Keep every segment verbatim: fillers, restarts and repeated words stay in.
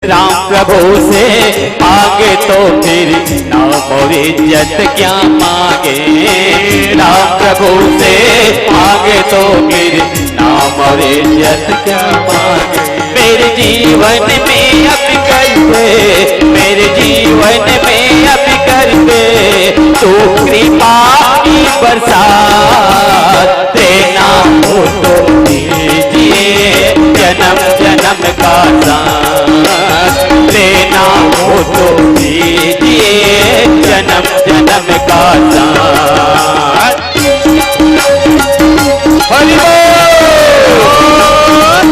राम प्रभु से मांगे तो फिर ना मोर इज्जत क्या मांगे। राम प्रभु से मांगे तो फिर ना मोर इज्जत क्या मांगे। मेरे जीवन में अब कर दे, मेरे जीवन में अब कर दे तू कृपा की बरसात। देना हो तो दीजिए जन्म जन्म का साथ, लेना हो तो दीजिए जन्म जन्म का साथ। हरि बोल।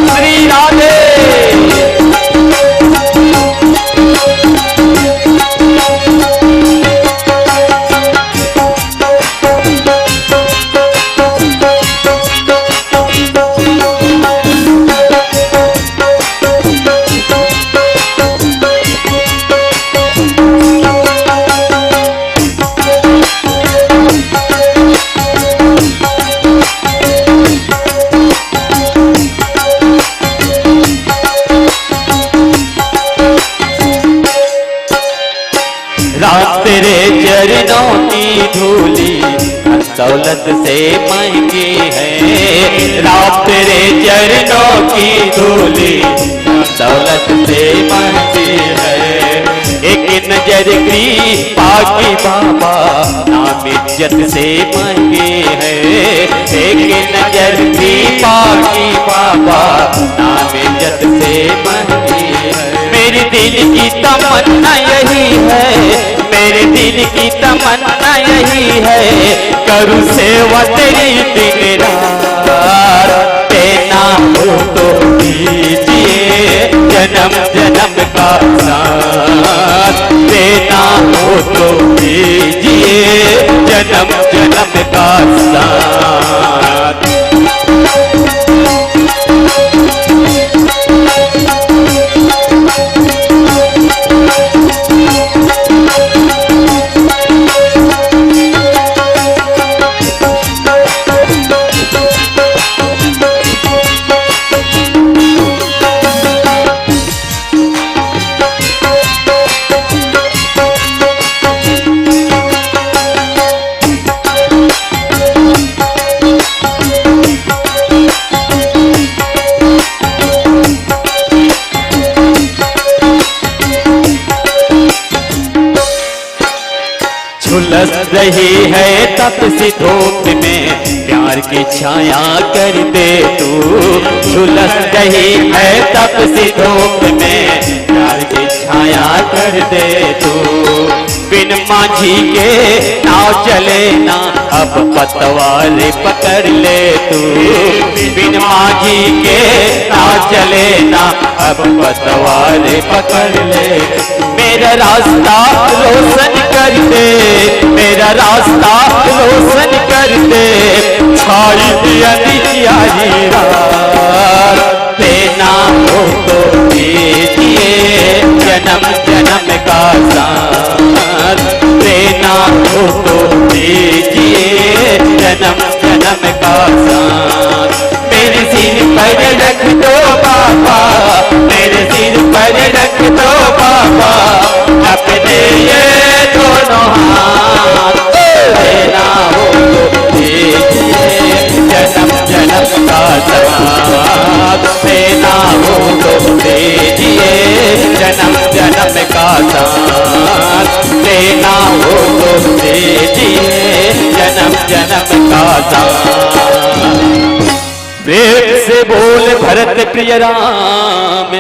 श्री राधे। राम तेरे चरणों की धूली दौलत से महंगी है। राम तेरे चरणों की धूली दौलत से महंगी है। एक नजर की पाकी बाबा नाम इज्जत से महंगी है। एक नजर की पाकी बाबा नाम इज्जत से महंगी है। मेरे दिल की तमन्ना यही है, मेरे दिल की तमन्ना यही है, करूँ सेवा तेरी दिन रात। देना हो तो दीजिए जन्म जन्म का साथ, देना हो तो दीजिए जन्म जन्म का साथ। झुलस रही है तपसी धूप में प्यार की छाया कर दे तू। झुलस रही है तपसी धूप में प्यार की छाया कर दे तू। बिन माझी के नाव चले ना, अब पतवार पकड़ ले तू। बिन माझी के नाव चले ना, अब पतवार पकड़ ले। मेरा रास्ता रोशन कर दे, मेरा रास्ता रोशन कर दे, छाई दी अंधियारी रात। देना हो तो दीजिए जन्म जन्म का साथ, देना हो तो दीजिए जन्म जन्म का साथ। मेरे सिर पर रख दो बाबा, मेरे सिर पर रख दो बाबा, अपने ये दोनों हाथ। देना हो तो दीजिए जन्म जन्म का साथ, देना हो तो दीजिए जन्म जन्म का साथ, देना हो तो दीजिए जन्म जन्म का साथ। प्रेम से बोल भरत प्रिय राम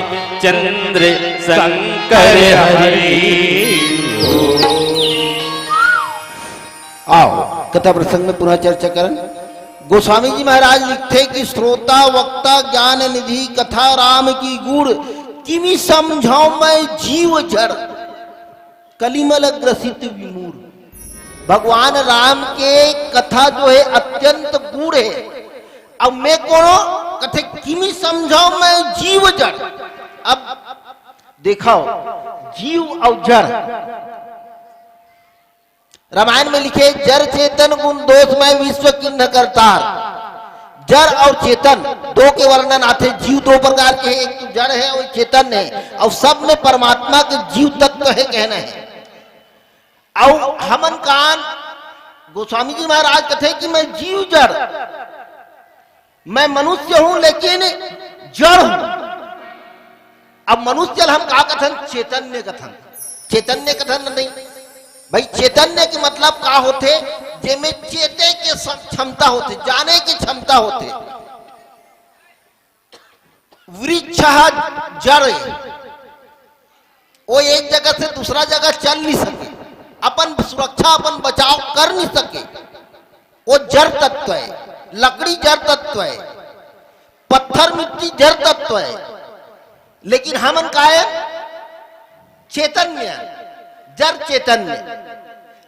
चंद्र शंकर हरि। आओ, कथा प्रसंग में पुनः चर्चा करन। गोस्वामी जी महाराज लिखथे कि श्रोता वक्ता ज्ञान निधि कथा राम की गूढ़, किमि समझाऊं मैं जीव जड़, कलिमल ग्रसित विमूढ़। भगवान राम के कथा जो है अत्यंत गूढ़ है। अब मैं कोनो कथे किमि समझाऊं मैं जीव जड़। अब देखाओ, जीव अउ जड़। रामायण में लिखे, जड़ चेतन गुण दोष मैं विश्व किन्ह करतार। जड़ और चेतन दो के वर्णन आथे। जीव दो प्रकार के हे, एक तो जड़ हे और चेतन हे, और सब में परमात्मा के जीव तत्व हे कहना हे। और हमन कान गोस्वामी जी महाराज कथे कि मैं जीव जड़, मैं मनुष्य हूं लेकिन जड़ हूं। अब मनुष्य ल हम का कथन? चैतन्य कथन। चैतन्य कथन नहीं भाई, चैतन्य के मतलब का होथे? जेमे चेते के सम-, क्षमता होथे, जाने के क्षमता होथे। वृक्ष ह जड़ ए, वो एक जगह से दूसरा जगह चल नहीं सके, अपन सुरक्षा, अपन बचाव कर नहीं सके, वो जड़ तत्व हे। लकड़ी जड़ तत्व हे, पत्थर मिट्टी जड़ तत्व हे, लेकिन हमन का ए? चैतन्य, जड़ चैतन्य।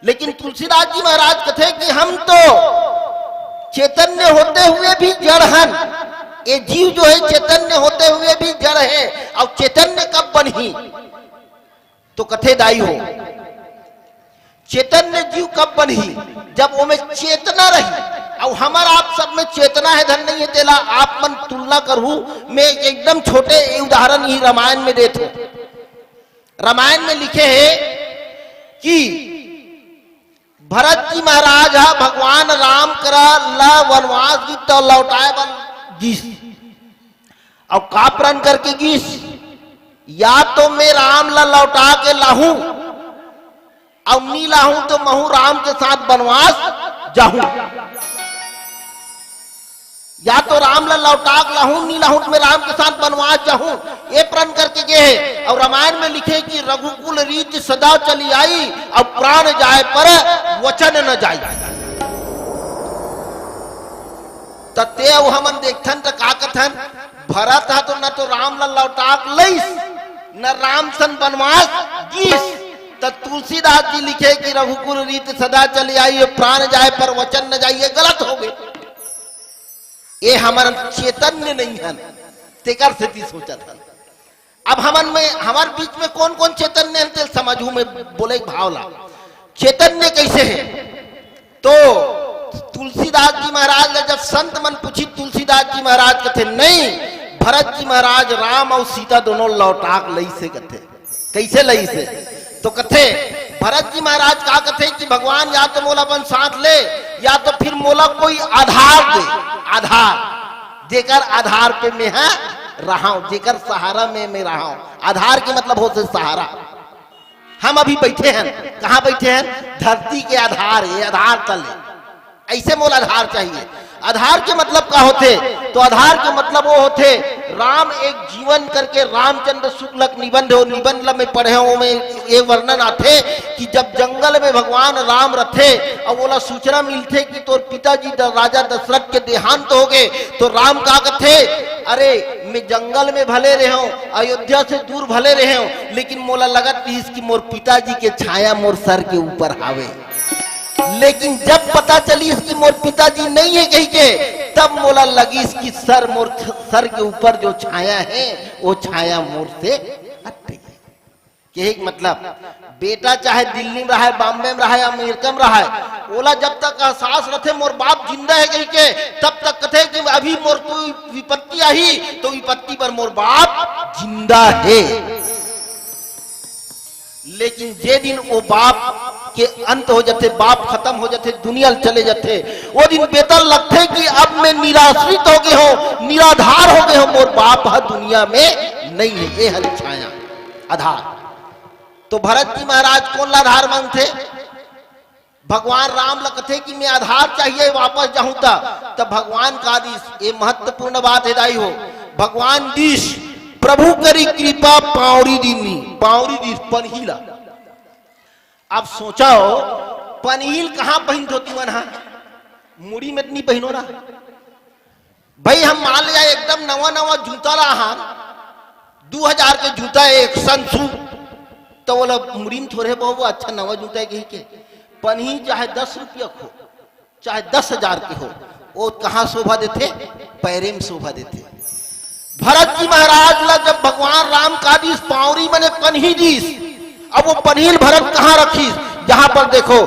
लेकिन तुलसीदास जी महाराज कथे कि हम तो चैतन्य होते हुए भी जड़ हन। ये जीव जो हे चैतन्य होते हुए भी जड़ हे, और चैतन्य कब बनही? तो कथे दाई हो, चैतन्य जीव कब बनही? जब ओमे चेतना रही। और हमर आप सब में चेतना हे धन नहीं हे, तेला आप मन तुलना करहू। मैं एकदम छोटे उदाहरण ही रामायण में देत हूं। रामायण में लिखे हे कि भरत जी महाराज ह भगवान राम करा ला वनवास गिस त लौटाए बर गिस, और का प्रण करके गिस? या तो मैं राम ला लौटा के लाहूं, और नी लाहूं तो महूं राम के साथ वनवास जाहूं। या तो राम ला लौटा के लाहूं, नी लाहूं तो मैं राम के साथ वनवास जाहूं, ये प्रण करके गे हे। और रामायण में लिखे कि रघुकुल रीत सदा चली आई, अब प्राण जाए पर वचन न जाई। त ते अउ हमन देखथन त का कथन? भरत ह तो न तो राम ला लौटा के लइस, न राम सन वनवास गिस। त तुलसीदास जी लिखे कि रघुकुल रीत सदा चली आई, प्राण जाए पर वचन न जाई, ये गलत हो गे। ये हमर चैतन्य नहीं हन, तेकर सेती सोचत हन। अब हमन में, हमर बीच में कौन कौन चैतन्य हन, तेल समझू में बोले भाव ला। चैतन्य कैसे हे? तो तुलसीदास जी महाराज ला जब संत मन पूछी, तुलसीदास जी महाराज कथे, नहीं, भरत जी महाराज राम और सीता दोनों लौटाक लइसे कथे। कैसे लइसे? तो कथे, भरत जी महाराज का कथे कि भगवान या तो मोला अपन साथ ले, या तो फिर मोला कोई आधार दे, आधार, जेकर आधार पे मैं ह रहाव, जेकर सहारा में मैं रहाव। आधार के मतलब होथे सहारा। हम अभी बैठे हन, कहाँ बैठे हन? धरती के आधार, ये आधार तले। ऐसे मोला आधार चाहिए। आधार के मतलब का होथे? तो आधार के मतलब वो होथे, राम एक जीवन करके रामचंद्र शुक्ल के निबंध हे, निबंध ला मैं पढ़े हूँ, मैं ये वर्णन आथे कि जब जंगल में भगवान राम रथे और ओला सूचना मिलथे कि तोर पिताजी द-, राजा दशरथ के देहांत हो गए, तो राम का कथे, अरे मैं जंगल में भले रहे हूँ, अयोध्या से दूर भले रहे हूँ, लेकिन मोला लगत रहिस कि मोर पिताजी के छाया मोर सर के ऊपर हावे। लेकिन जब पता चलिस कि मोर पिताजी नहीं हे कहिके, तब मोला लगिस कि सर मोर थ-, सर के ऊपर जो छाया हे, वो छाया मोर से हट गई। कहे के मतलब, बेटा चाहे दिल्ली में रहे, बॉम्बे में रहे, अमेरिका में रहे, ओला जब तक एहसास रथे मोर बाप जिंदा हे कहिके, तब तक कथे कि अभी मोर कोई विपत्ति आही, तो विपत्ति पर मोर बाप जिंदा हे। लेकिन जे दिन वो बाप के अंत हो जाथे, बाप खत्म हो जाथे, दुनिया ले चले जाथे, वो दिन बेटा लगथे कि अब मैं निराश्रित हो गए हूँ, निराधार हो गए हूँ, मोर बाप ह दुनिया में नहीं हे। ये हल छाया आधार। तो भरत जी महाराज कौन ला आधार मानथे? भगवान राम ल कथे कि मैं आधार चाहिए, वापस जाहूं त, त भगवान का दिस, ये महत्वपूर्ण बात हे दाई हो, भगवान दिस, प्रभु करी कृपा पांवरी दीन्ही, पांवरी दिस पनही ला। अब सोचो, पनही ल कहां पहिनथो तुमन हा? मुड़ी में त नी पहिनो ना। भाई, हम मान लिया एकदम नवा नवा जूता ला हा, दू हजार के जूता हे, एक सन सू, तो बोला मुड़ी में थोड़े बहुत अच्छा नवा जूता हे कहिके। पनही चाहे दस रुपया के हो, चाहे दस हजार के हो, वो कहाँ शोभा देथे? पैरे में शोभा देथे। भरत जी महाराज ला जब भगवान राम का दिस पांवरी मने पनही दिस, अब वो पनही ल भरत कहाँ रखिस? जहां पर देखो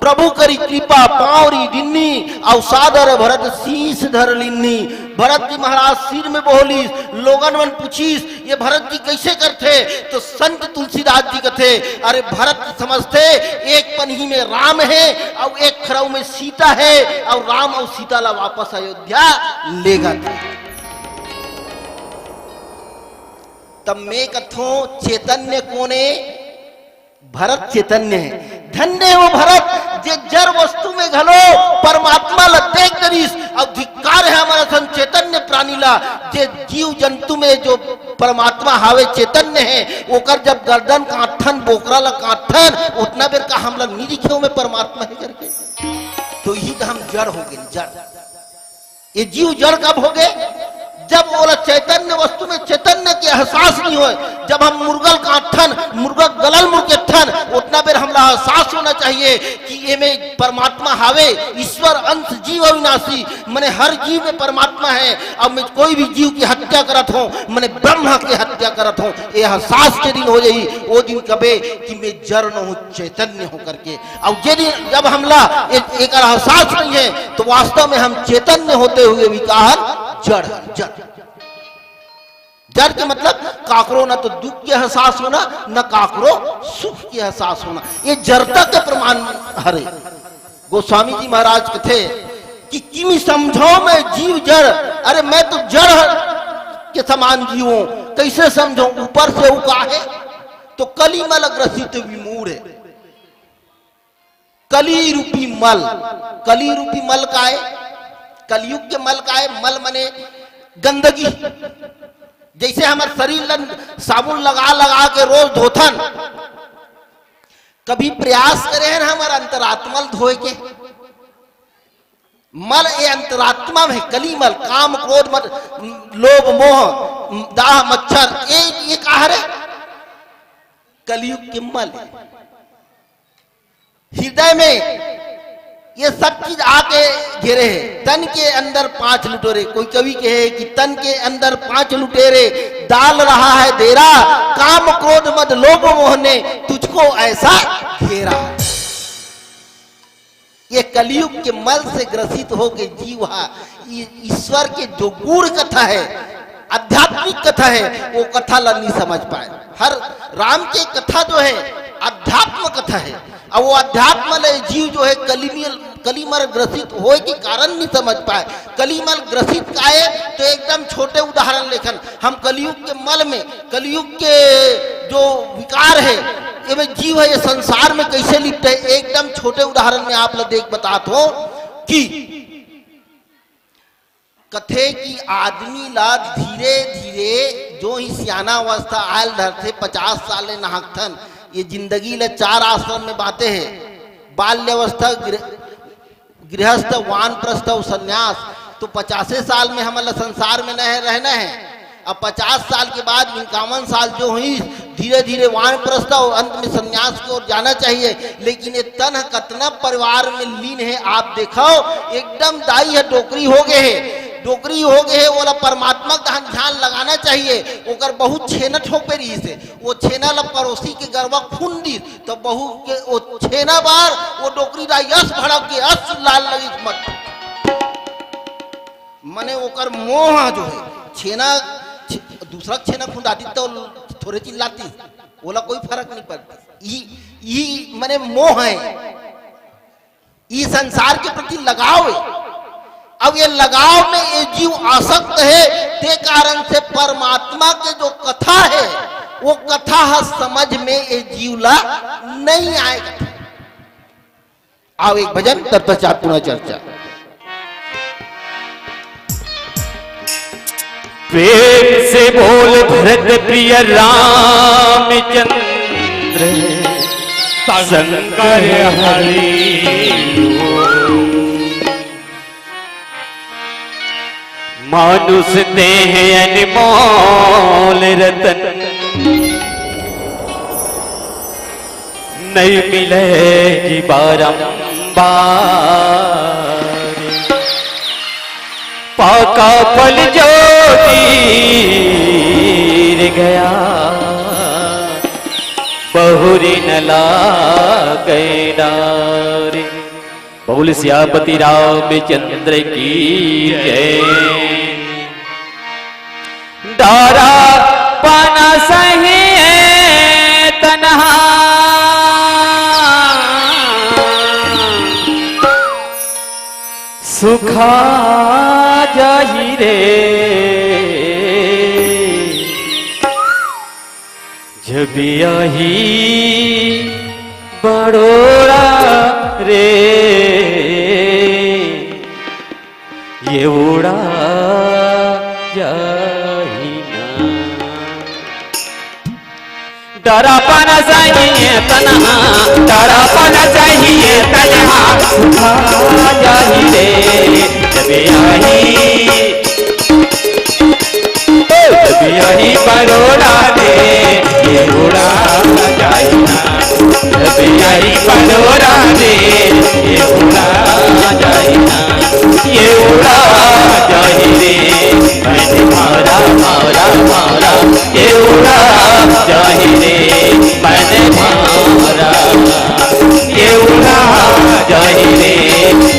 प्रभु करी कृपा पांवरी दिन्नी, अउ सादर भरत शीश धर लिन्नी। भरत जी महाराज सिर में बोहलिस, लोगन मन पूछिस, "ये भरत जी कइसे करथे?" तो संत तुलसीदास जी कथे, "अरे भरत समझथे, एक पनही में राम हे, अउ एक खरऊ में सीता हे, अउ राम अउ सीता ला वापस अयोध्या लेगथे।" तब मैं कथों, चैतन्य कोन ए? भरत चैतन्य हे। धन्य हे वो भरत, जे जड़ वस्तु में घलो परमात्मा ला देख डरिस। अउ धिक्कार हे हमर असन चैतन्य प्राणी ला, जे जीव जंतु में जो परमात्मा हावे, चैतन्य हे, ओकर जब गर्दन काटथन, बोकरा ला काटथन, ओतना बेर का हमला नी दिखे ओमे परमात्मा हे करके? तो इही त हम जड़ हो गेन, जड़। ये जीव जड़ कब होगे? जब ओला चैतन्य वस्तु में चैतन्य के एहसास नहीं होय। जब हम मुर्गा ल काटथन, मुर्गा गलल मुर्गेथन, ओतना बेर हमला एहसास होना चाहिए कि एमे परमात्मा हावे, ईश्वर अंश जीव अविनाशी, मने हर जीव में परमात्मा हे। अब मैं कोई भी जीव की हत्या करत हों, मने ब्रह्मा की हत्या करत हों, ये एहसास जे दिन हो जाही, वो दिन कबे कि मैं जड़ न हूँ, चैतन्य होकर के। अउ जे दिन जब हमला ए-, एकर एहसास नहीं हे, तो वास्तव में हम चैतन्य होते हुए भी का हन, जड़ हन, जड़। जड़ के मतलब काकरो न तो दुख के एहसास होना, न काकरो सुख के एहसास होना। ये जड़ता के प्रमाण हरे। गोस्वामी जी महाराज कथे कि "किमि समझौं मैं जीव जड़", अरे मैं तो जड़ के समान जीव हूं, कइसे समझौं? ऊपर से वो का हे? तो कली मल ग्रसित विमूढ़ हे। कली रूपी मल, कली रूपी मल का हे? कलयुग के मल का हे? मल मने गंदगी। जइसे हमर शरीर ला साबुन लगा लगा के रोज धोथन, कभी प्रयास करे हन हमर अंतरात्मा ल धोए के? मल ए अंतरात्मा में कली मल, काम, क्रोध, मद, लोभ, मोह, दाह, मच्छर, ए, ए का हरे? कलयुग के मल हे। हृदय में ये सब चीज आके घेरे हे। तन के अंदर पांच लुटेरे, कोई कवि कहे कि "तन के अंदर पांच लुटेरे, डाल रहा है डेरा, काम, क्रोध, मद, लोभ, मोह ने तुझको ऐसा घेरा।" ये कलयुग के मल से ग्रसित होके जीव हा इ-, ईश्वर के जो गूढ़ कथा हे, आध्यात्मिक कथा हे, वो कथा ला नहीं समझ पाए। हर राम के कथा जो हे, अध्यात्म कथा हे, अउ वो अध्यात्म ले जीव जो हे कलिमल, कलिमल ग्रसित होए के कारण नहीं समझ पाए। कलिमल ग्रसित का हे, तो एकदम छोटे उदाहरण लेखन, हम कलयुग के मल में, कलयुग के जो विकार हे, एमे जीव हे, ये संसार में कइसे लिपटे, एकदम छोटे उदाहरण में आप ला देख बतात हों कि कथे कि आदमी ला धीरे-धीरे जो ही सियाना अवस्था आयल धरथे, पचास साल ले नहाकथन, ये जिंदगी ला चार आश्रम में बांटे हे, बाल्यावस्था, गृह-, गृहस्थ, वानप्रस्थ अउ संन्यास। तो पचासे साल में हमन ला संसार में नह-, रहना हे। अब पचास साल के बाद इक्यावन साल जो होइस, धीरे-धीरे वानप्रस्थ अउ अंत में संन्यास की ओर जाना चाहिए। लेकिन ये तन ह कतना परिवार में लीन हे, आप देखव, एकदम दाई ह डोकरी हो गे हे, डोकरी हो गे हे, ओला परमात्मा के तहन ध्यान लगाना चाहिए। ओकर बहुत छेना ठोक पे रहिस हे, वो छेना ला परोसी के गरवा खून दिस, तो बहू के वो छेना बार वो डोकरी दाई अस भड़क गे, अस चिल्लाय लगिस मत। मने ओकर मोह जो हे, छेना, छ-, दूसरा छेना खुंदातिस तो थोरे चिल्लातिस, ओला कोई फरक नहीं पड़तिस। ई, ई मने मोह हे। ई संसार के प्रति लगाव हे। अब ये लगाव में ये जीव आसक्त हे, ते कारण से परमात्मा के जो कथा हे, वो कथा ह समझ में ये जीव ला नहीं आय। आव एक भजन, तब पश्चात पुनः चर्चा। प्रेम से बोल भरत प्रिय रामचंद्र शंकर हरि। मानुष देह अनमोल रतन, नहीं मिले जी बारंबार। पाका फल जो गिर गया, बहुरी न लागे डार। बोल सियापति रामचंद्र की जय। डरा पन सही तनहा सुखा जाही रे। जब आही बड़ोरा रे, ये उड़ा जाही ना। डरा पन सही तनहा, डरा पन सही तनहा सुखा जाही रे। जब आही जब आही बड़ोरा रे, ये उड़ा जाही ना। जब आही बड़ोरा रे, ये उड़ा जाही ना। ये उड़ा जाही रे, मैंने मारा, मारा, मारा। ये उड़ा जाही रे, मैंने मारा। ये उड़ा जाही रे,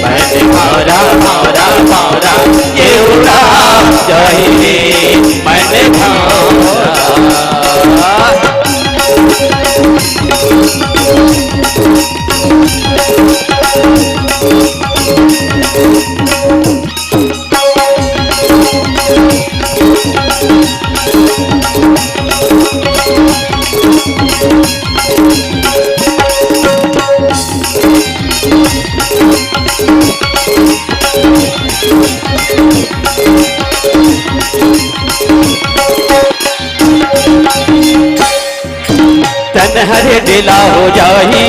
मैंने मारा, मारा, मारा। ये उड़ा जाही रे, मैंने मारा। तन हर ढीला हो जाही,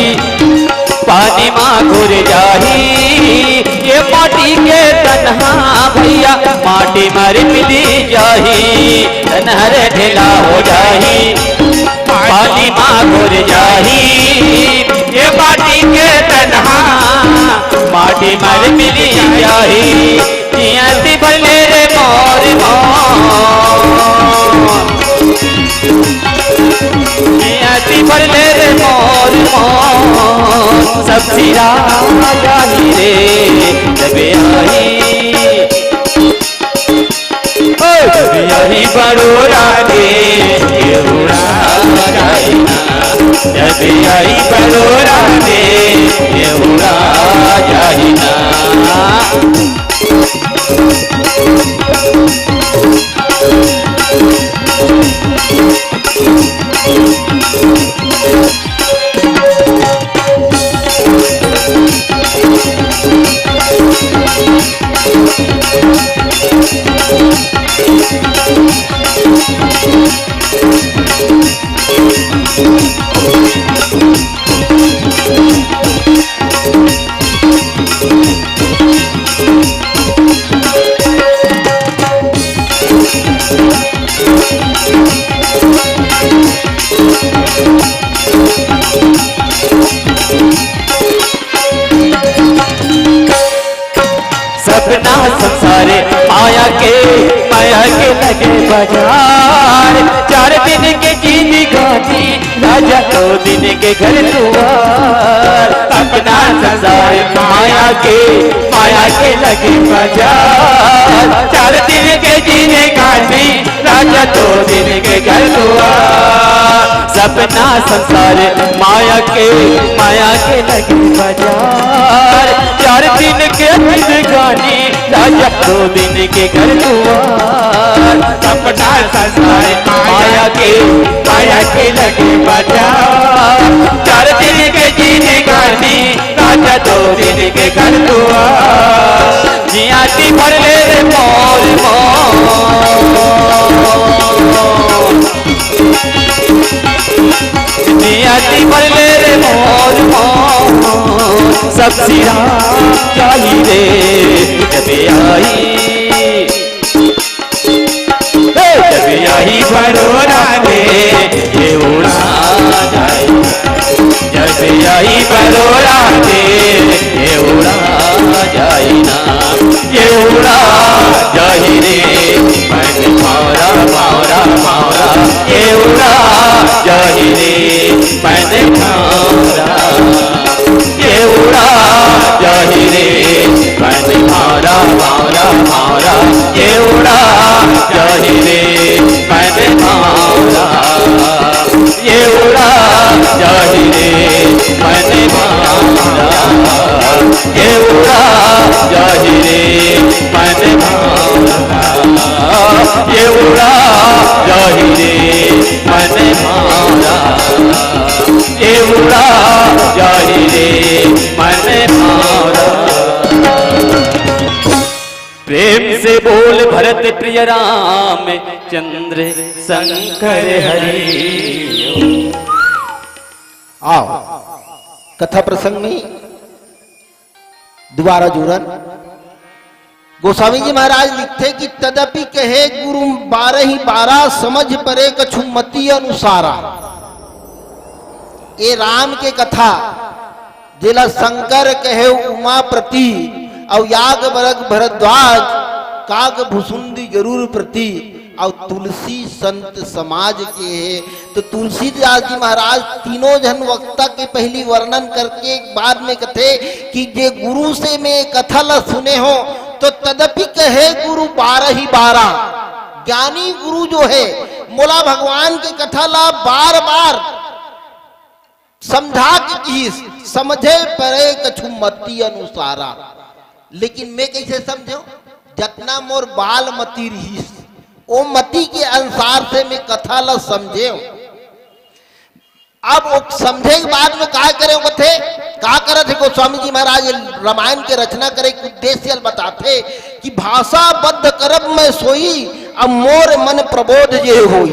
पानी मा घुर जाही। ये माटी के तनहा भैया, माटी मर मिली जाही। तन हर ढीला हो जाही, पानी मा घुर जाही। ये माटी के तनहा, माटी मर मिली जाही। जियत भर ले रे मोर मोर, जियत भर ले रे मोर मोर, सब सिरा जाही रे। जब आही, ओ जब आही बड़ोरा रे, ये उड़ा जाही ना। जब आही बड़ोरा रे, ये उड़ा जाही ना। सपना संसार माया के, माया के लगे बाजार। चार दिन के जिंदगानी, राजा दो दिन के घर दुआर। सपना संसार माया के, माया के लगे बाजार। चार दिन के जिंदगानी, राजा दो दिन के घर दुआर। सपना संसार माया के, माया के लगे बाजार। चार दिन के जिंदगानी, राजा दो दिन के घर दुआर। सपना संसार माया के, माया के लगे बाजार। चार दिन के जिंदगानी, राजा दो दिन के घर दुआर। जियत भर ले रे मोर मोर, जियत भर ले रे मोर मोर, सब सिरा जाही रे। जब आही, जब आही बड़ोरा रे, ये उड़ा जाही। जब आही बड़ोरा रे, ये उड़ा जाही ना। ये उड़ा जाही रे, मैंने मारा, मारा, मारा। ये उड़ा जाही रे, मैंने मारा। ये उड़ा जाही उड़ा जाहि रे मन भावना, ये उड़ा जाहि रे मन भावना, ये उड़ा जाहि रे मन भावना। प्रेम से बोल भरत प्रिय राम चंद्र शंकर हरि। आओ, कथा प्रसंग में दुबारा जुड़न। गोस्वामी जी महाराज लिखथे कि तदपि कहे गुरु बारहि बारा, समझ परे कछु मति अनुसारा। ये राम के कथा, जेला शंकर कहे उमापति, अउ याग बरग भरद्वाज, काग भुसुंडी गरुड़ प्रति, अउ तुलसी संत समाज के हे। तो तुलसीदास जी महाराज तीनों झन वक्ता के पहली वर्णन करके बाद में कथे कि जे गुरु से मैं कथा ला सुने हो, तो तदपि कहे गुरु बारहि बारा। ज्ञानी गुरु जो है, मोला भगवान के कथा ला बार बार समझा के किहिस, समझे परे कछु मति अनुसारा। लेकिन मैं कैसे समझो? जतना मोर बाल मति रहिस, ओ मति के अनुसार से मैं कथा ला समझे। अब वो समझे के बाद में का करे, कथे, का करत हे गोस्वामी जी महाराज? रामायण के रचना करे के उद्देश्य ल बताथे कि भाषाबद्ध करब मैं सोई, अब मोर मन प्रबोध जे होई।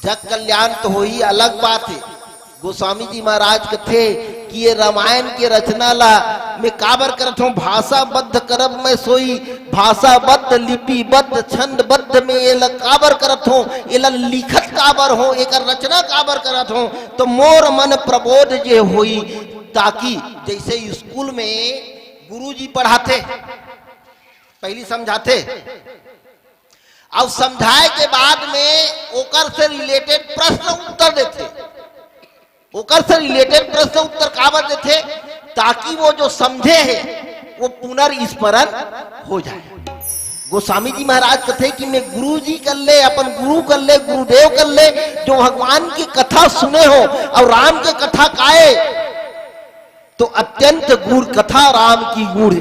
जग कल्याण तो होही, अलग बात हे। गोस्वामी जी महाराज कथे कि ये रामायण के रचना ला मैं काबर करत हूँ, भाषाबद्ध करब मैं सोई, भाषाबद्ध, लिपिबद्ध, छंदबद्ध में ये ला काबर करत हूँ, ये ला लिखत काबर हो, एकर रचना काबर करत हूँ, तो मोर मन प्रबोध जे होई, ताकि जैसे स्कूल में गुरुजी पढ़ाथे, पहली समझाथे, अउ समझाए के बाद में ओकर से रिलेटेड प्रश्न उत्तर देथे। ओकर से रिलेटेड प्रश्न उत्तर काबर देथे? ताकि वो जो समझे हे, वो पुनर्स्मरण हो जाए। गोस्वामी जी महाराज कथे कि मैं गुरु जी कर ले, अपन गुरु कर ले, गुरुदेव कर ले, जो भगवान की कथा सुने हो अउ राम के कथा काए, तो अत्यंत गूढ़ कथा राम की गूढ़,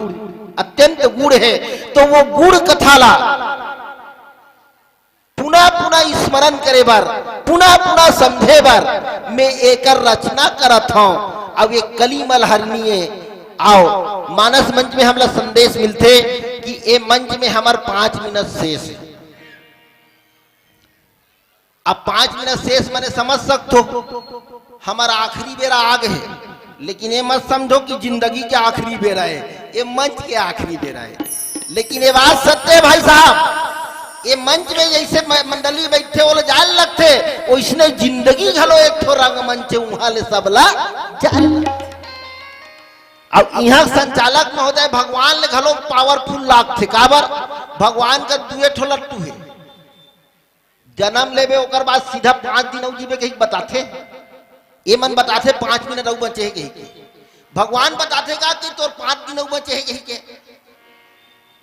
अत्यंत गूढ़ हे। तो वो गूढ़ कथा ला पुनः पुनः स्मरण करे बर, पुनः पुनः समझे बर मैं एकर रचना करत हौं। अब ये कली मलहरनी हे। आओ, मानस मंच में हमला संदेश मिलथे कि ये मंच में हमर पाँच मिनट शेष हे। अब पाँच मिनट शेष मने समझ सकथो, हमर आखिरी बेरा आ गे हे, लेकिन ये मत समझो कि जिंदगी के आखिरी बेरा हे, ये मंच के आखिरी बेरा हे। लेकिन ये बात सत्य हे भाई साहब, ये मंच में जैसे म-, मंडली बैठे, वो लोग जाए लगथे, वैसने जिंदगी घलो एक ठो रंगमंच हे, उहाँ ले सबला जाए लगथे। अब इहाँ संचालक महोदय भगवान ले घलो पावरफुल लागथे, काबर? भगवान का दुए ठो लट्टू हे। जनम लेबे, ओकर बाद सीधा पाँच दिन अउ जीबे कहिके बताथे। ये मन बताथे पाँच मिनट अउ बचे हे कहिके। भगवान बताथे का कि तोर पाँच दिन अउ बचे हे कहिके।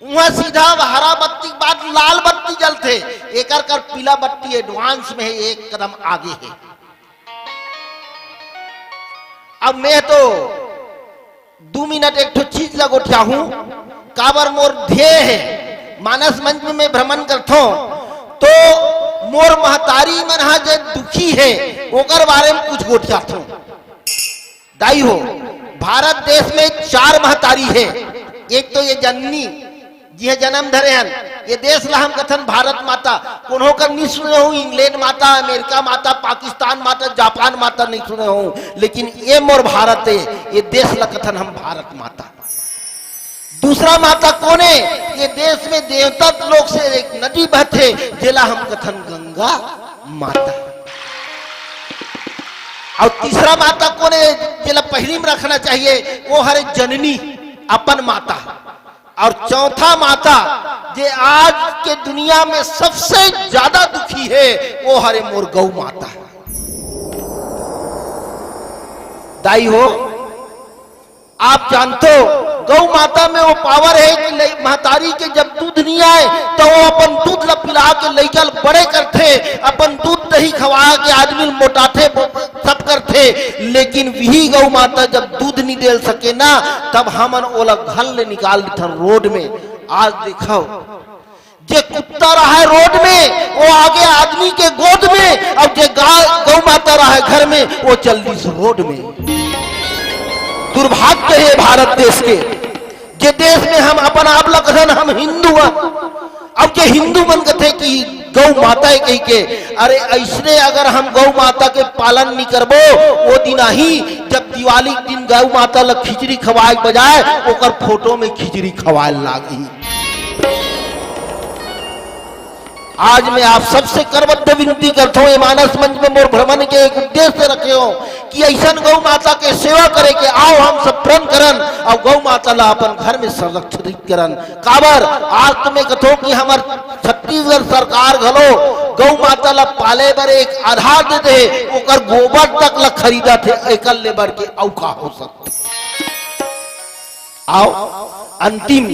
उहाँ सीधा हरा बत्ती के बाद लाल बत्ती जलथे, एकर कर पीला बत्ती एडवांस में हे, एक कदम आगे हे। अब मैं तो दू मिनट एक ठो चीज ला गोठियाहूं, काबर मोर ध्येय हे, मानस मंच में मैं भ्रमण करथों, तो मोर महतारी मन हा जे दुखी हे, ओकर बारे में कुछ गोठियाथों। दाई हो, भारत देश में चार महतारी हे, एक तो ये जननी, जिहे जनम धरे हन, ये देश ला हम कथन भारत माता। कोनो कर नी सुने हो, इंग्लैंड माता, अमेरिका माता, पाकिस्तान माता, जापान माता नी सुने हो, लेकिन ये मोर भारत हे, ये देश ला कथन हम भारत माता। दूसरा माता कोन हे? ये देश में देवता लोक से एक नदी बहथे, जेला हम कथन गंगा माता। अउ तीसरा माता कोन हे, जेला पहली में रखना चाहिए, वो हरे जननी, अपन माता। अउ चौथा माता, जे आज के दुनिया में सबसे ज्यादा दुखी हे, वो हरे मोर गौ माता। दाई हो, आप जानथो, गौ माता में वो पावर हे कि लइ-, महतारी के जब दूध नी आए, तो वो अपन दूध ला पिला के लइका ल बड़े करथे, अपन दूध दही खवा के आदमी ल मोटाथे, वो सब करथे, लेकिन वही गौ माता जब दूध नहीं दे सके ना, तब हमन ओला घर ले निकाल देथन रोड में। आज देखो, जे कुत्ता रहा है रोड में, वो आगे आदमी के गोद में, और जे गा-, गौ माता रहा है घर में, वो चल दिस रोड में। दुर्भाग्य है भारत देश के, जे देश में हम अपन आप ल कथन हम हिंदू हन, अब जे हिंदू मन कथे कि गौ माता है कही के, अरे ऐसने अगर हम गौ माता के पालन नहीं करबो, वो दिन आही जब दिवाली के दिन गौ माता ल खिचड़ी खवाए के बजाय ओकर फोटो में खिचड़ी खवाए लागही। आज मैं आप सबसे करबद्ध विनती करता हूँ, ये मानस मंच में मोर भ्रमण के एक उद्देश्य रखे हो कि ऐसन गौ माता के सेवा करे के आओ, हम सब प्रण करन और गौ माता ला अपन घर में संरक्षित करन। काबर आज तुम्हें कथो कि हमर छत्तीसगढ़ सरकार घलो गौ माता ला पाले बर एक आधार दे दे, ओकर गोबर तक ला खरीदा थे, एकल ले बर के अउ का हो सकते। आओ, अंतिम,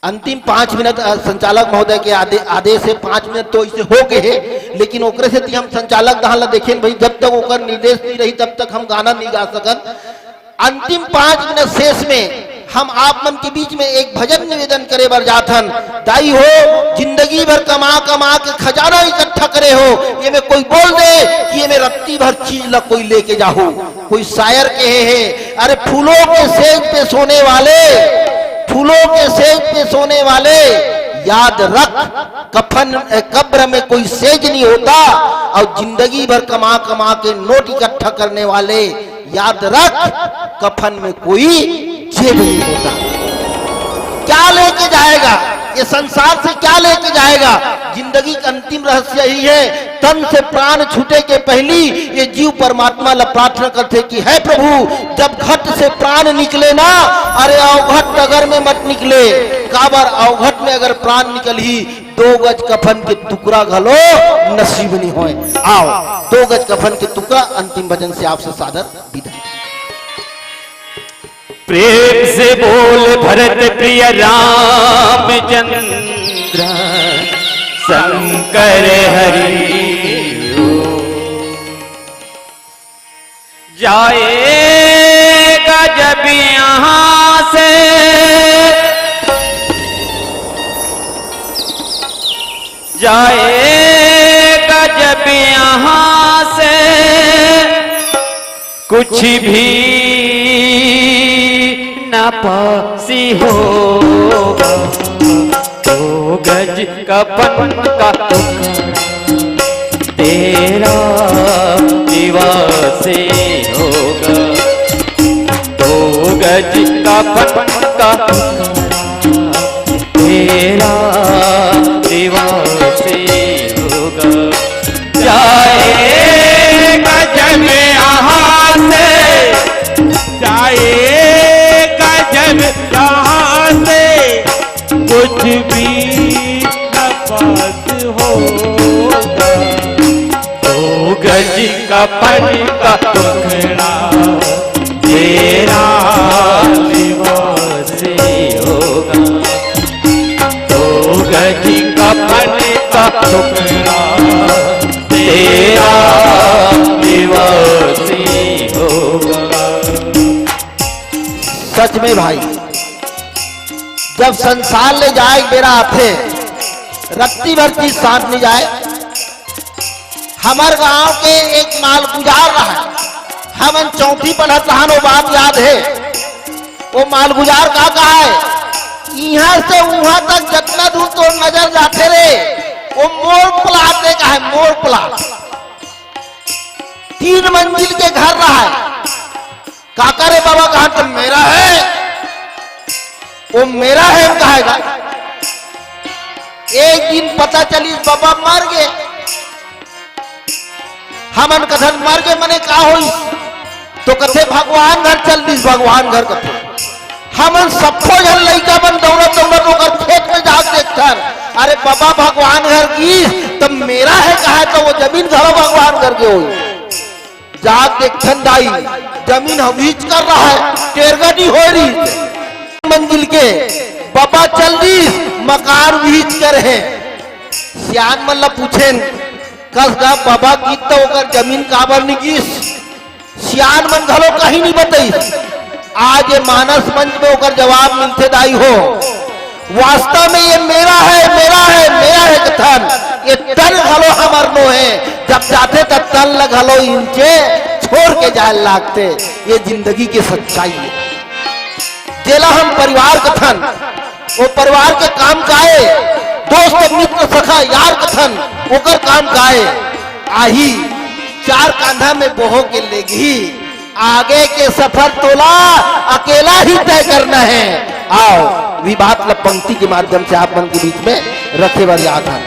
अंतिम पाँच मिनट, अ, संचालक महोदय के आदे-, आदेश है, पाँच मिनट तो इसे हो गए है, लेकिन ओकरे से हम संचालक दहान ला देखें भाई, जब तक ओकर निर्देश नहीं रही, तब तक हम गाना नहीं गा सकन। अंतिम पाँच मिनट शेष में हम आप मन के बीच में एक भजन निवेदन करे बर जाथन। दाई हो, जिंदगी भर कमा कमा के खजाना इकट्ठा करे हो, ये में कोई बोल दे कि ये में रत्ती भर चीज ला कोई लेके जाहू। कोई शायर कहे है, अरे फूलों के सेज पे सोने वाले, फूलों के सेज पे सोने वाले, याद रख कफन, ए, कब्र में कोई सेज नहीं होता, और जिंदगी भर कमा कमा के नोट इकट्ठा करने वाले, याद रख कफन में कोई जेब नहीं होता। क्या लेके जाएगा ये संसार से, क्या लेके जाएगा? जिंदगी का अंतिम रहस्य यही है, तन से प्राण छूटे के पहली ये जीव परमात्मा ला प्रार्थना करथे कि हे प्रभु, जब घट से प्राण निकले ना, अरे अवघट डगर में मत निकले। काबर अवघट में अगर प्राण निकलही, दो गज कफन के टुकड़ा घलो नसीब नहीं होय। आओ, दो गज कफन के टुकड़ा अंतिम भजन से आपसे सादर विदा। प्रेम से बोल भरत प्रिय रामचंद्र शंकर हरि। जाएगा जब यहाँ से, जाएगा जब यहाँ से, कुछ भी न पासी होगा। दो गज कफन का टुकड़ा तेरा निवासी होगा। दो गज कफन का टुकड़ा तेरा निवासी होगा। जाएगा जब यहाँ से, जाएगा जब यहाँ से, कुछ भी न पास होगा। दो गज कफन का टुकड़ा तेरा निवासी होगा। दो गज कफन का टुकड़ा तेरा निवासी होगा। सच में भाई, जब संसार ले जाए बेरा आथे, रत्ती भर चीज साथ नहीं जाए। हमर गांव के एक मालगुजार रहा, हमन चौथी पढ़त रहन, वो बात याद है। वो मालगुजार का कहा है, यहाँ से वहां तक जितना दूर तोर नजर जाथे रे, वो मोर प्लाट है, कहा है, मोर प्लाट। तीन मंजिल के घर रहा है। काका रे बाबा कहा तो मेरा है, वो मेरा है, हम कहा है। एक दिन पता चली बाबा मर गए। हमन कथन मर गए मने का होई, तो कथे भगवान घर चल दिस, भगवान घर कथे। हमन सब्बो झन लइका मन दौड़त दौड़त ओकर खेत में जाके देखथन, अरे बाबा भगवान घर गिस, तब मेरा है कहा तो वो जमीन घलो भगवान घर के होई। जात देखथन दाई, जमीन ह वीच कर रहा है, टेरगटी हो रही है। मंजिल के बाबा चल दी, मकान वीच कर है। सियान मन ला पूछेन, "कस गा बाबा गीत त ओकर जमीन काबर नि गिस?" सियान मन घलो कहीं नि बतइस। आज ये मानस मंच में ओकर जवाब मिलथे दाई हो। वास्तव में ये मेरा है, मेरा है, मेरा है कथन, ये तन घलो हमर नो हे। जब जाथे त तन ल घलो इंचे छोड़ के जाए लागथे। ये जिंदगी के सच्चाई हे। जेला हम परिवार कथन, वो परिवार के काम का हे, दोस्त मित्र सखा यार कथन, ओकर काम का हे। आही चार कांधा में बोहो के लेगही, आगे के सफर तोला अकेला ही तय करना हे। आओ, विवाद ला पंक्ति के माध्यम से आप मन के बीच में रखे बर जात हन।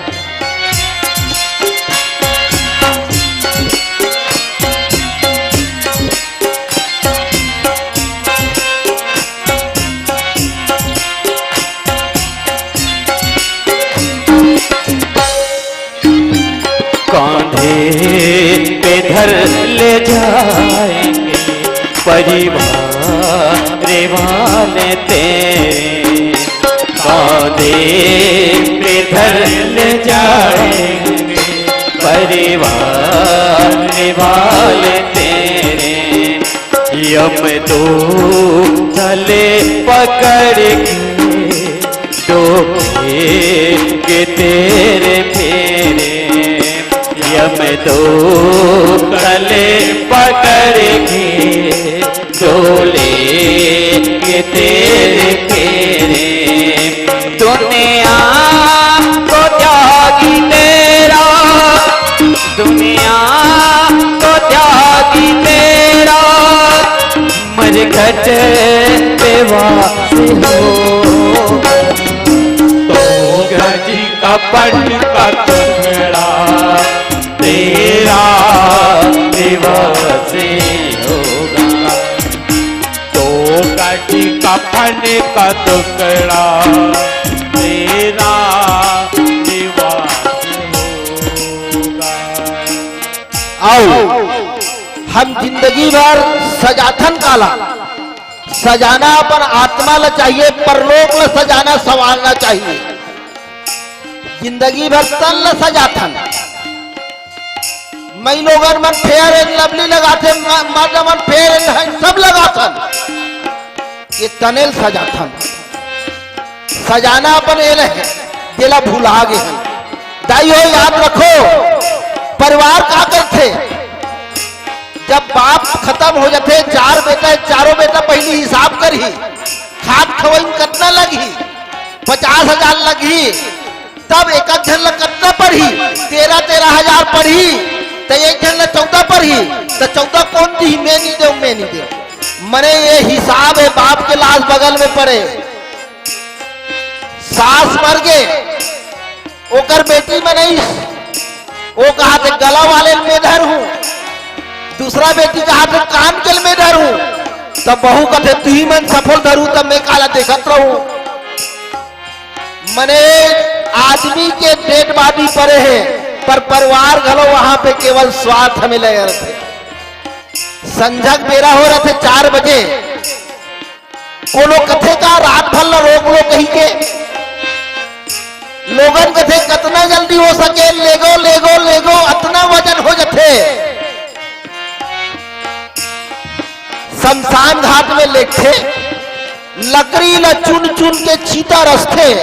कांधे पे धर ले जाएंगे परिवार वाले तेरे, कांधे पे धर ले जाएंगे परिवार वाले तेरे। यम दूत ले पकड़ के डोबेंगे तेरे फेरे, यम दूत ले पकड़ के डोलेंगे तेरे फेरे। दुनिया को त्यागी तेरा, दुनिया को त्यागी तेरा, मरघट पे वास हो। तो गज कपट का टुकड़ा तेरा निवास होगा। तो गज कफन का टुकड़ा तेरा निवास होगा। आओ, हम जिंदगी भर सजाथन काला, सजाना अपन आत्मा ला चाहिए, परलोक ला सजाना, संवारना चाहिए। जिंदगी भर तन ला सजाथन। मई लोगन मन Fair and Lovely लगाथे, म-, मर्द मन Fair and Handsome लगाथन। ये तने ल सजाथन। सजाना अपन एला हे, जेला भुला गे हन। दाई हो, याद रखो, परिवार का करथे? जब बाप खतम हो जाथे, चार बेटा, चारों बेटा पहिली हिसाब करही, खात खवई में कतना लगही? पचास हजार लगही, तब एक एक झन ला कतना पड़ही? तेरह तेरह हजार पड़ही, त एक झन ला चौदह पड़ही, त चौदह कोन दिही? मैं नी देव, मैं नी देव। मने ये हिसाब हे, बाप के लाश बगल में पड़े, सास मर गे, ओकर बेटी मनइस, ओ कहाथे गला वाले ल मैं धरहूं, दूसरा बेटी कहाथे कान के ल मैं धरहूं, तब बहू कथे तुही मन सफल धरू, तब मैं काला देखत रहूं। मने आदमी के dead body पड़े हे, पर परिवार घलो वहां पे केवल स्वार्थ में लगे रथे। संझक बेरा हो रथे चार बजे, कोनो कथे का रात भर ला रोक लो कहिके, लोगन कथे कतना जल्दी हो सके, लेगो, लेगो, लेगो, अतना वजन हो जथे। शमशान घाट में लेगथे, लकड़ी ला चुन चुन के चीता रचथे,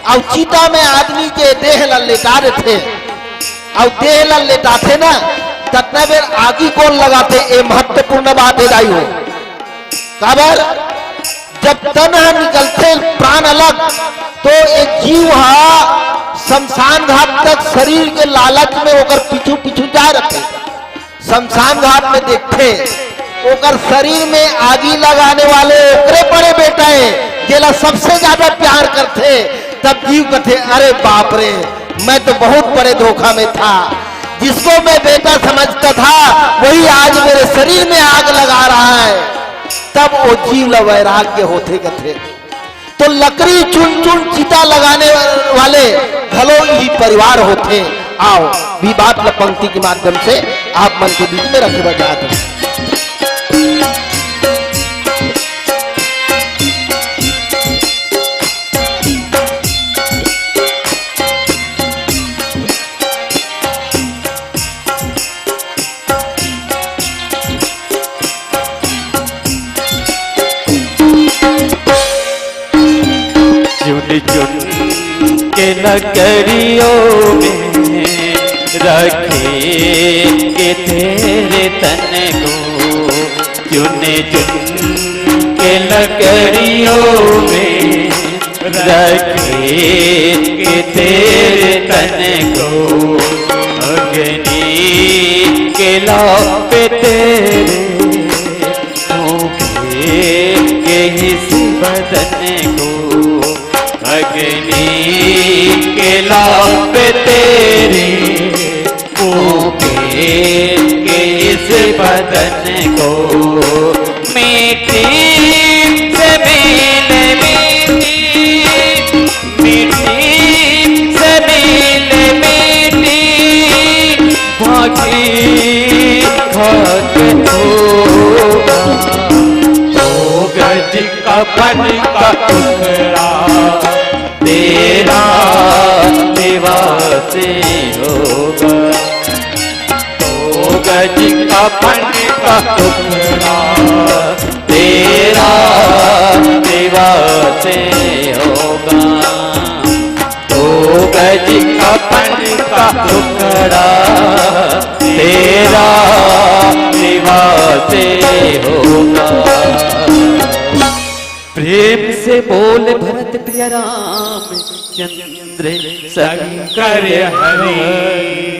अउ चीता में आदमी के देह ला लेटा देथे, अउ देह ला लेटाथे ना, ततना बेर आगी कोन लगाथे? ए महत्वपूर्ण बात हे दाई हो। काबर? जब तन ह निकलथे, प्राण अलग, तो ए जीव ह शमशान घाट तक शरीर के लालच में ओकर पीछू पीछू जाए रथे। शमशान घाट में देखथे, ओकर शरीर में आगी लगाने वाले ओकरे बड़े बेटा हे, जेला सबसे ज्यादा प्यार करथे। तब जीव कथे, "अरे बाप रे, मैं तो बहुत बड़े धोखा में था। जिसको मैं बेटा समझता था, वही आज मेरे शरीर में आग लगा रहा है।" तब वो जीव ला वैराग्य होथे कथे। तो लकड़ी चुन चुन चिता लगाने वाले घलो ही परिवार होथे। आओ, विवाद ल पंक्ति के माध्यम से आप मन के बीच में रखे बर जात हन। लकड़ियों में रखे के तेरे तन को, चुन चुन के लकड़ियों में रखे के तेरे तन को, अग्नि के लौ पे तेरे फूंके के इस बदन को, अग्नि के लौ पे तेरे फूंके के इस बदन को, मिट्टी से मिले मिट्टी, मिट्टी से मिले मिट्टी, बाकी खाक होगा। दो गज कफन का टुकड़ा तेरा निवासी होगा। दो गज कफन का टुकड़ा तेरा निवासी होगा। दो गज कफन का टुकड़ा तेरा निवासी होगा। प्रेम से बोल भरत प्रिय राम चंद्र शंकर हरि।